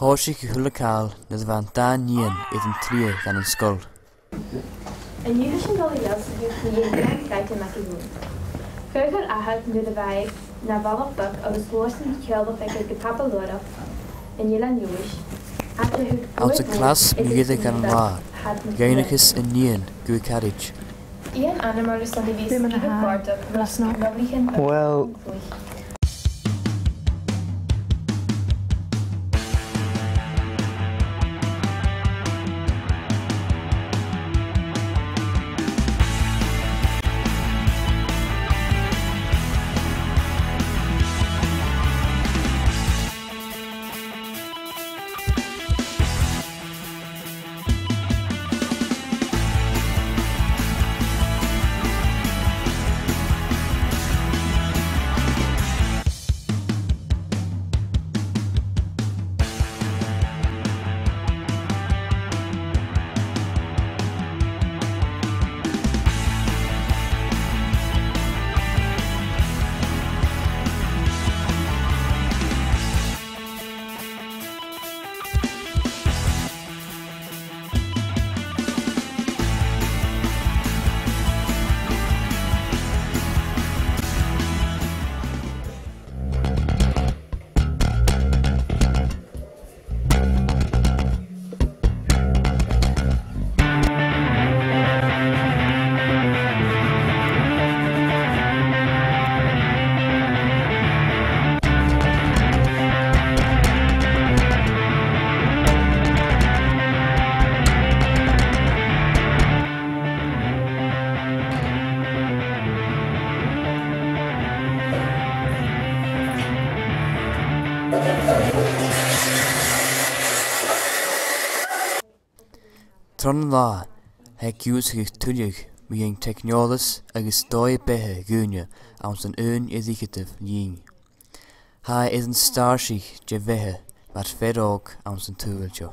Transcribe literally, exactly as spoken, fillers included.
Thòisich a h-uile càil nuair a bha an dà nighean air an t-slighe dhan an sgoil. An-diugh tha sinn a' dol a dh'fhoillseachadh mu dheidhinn Iain Gàidheal MacIlleathain. Chaochail athair nuair a bha e na bhalach beag agus ghluais an teaghlach aige gu Pàpa Lùrach an Eilein Leòdhais. Anns a' chlas mu dheireadh dhen latha, dh'fhaighnich an nighean gu a caraid. Well, Tron latha, tha e ag ionnsachadh tuilleadh mu dheidhinn teicneòlas agus dòigh-beatha dhaoine anns an aon fhìor fhicheadamh linn. Tha e air an stàirseadh de bheatha mar fhear òg anns an t-saoghal seo.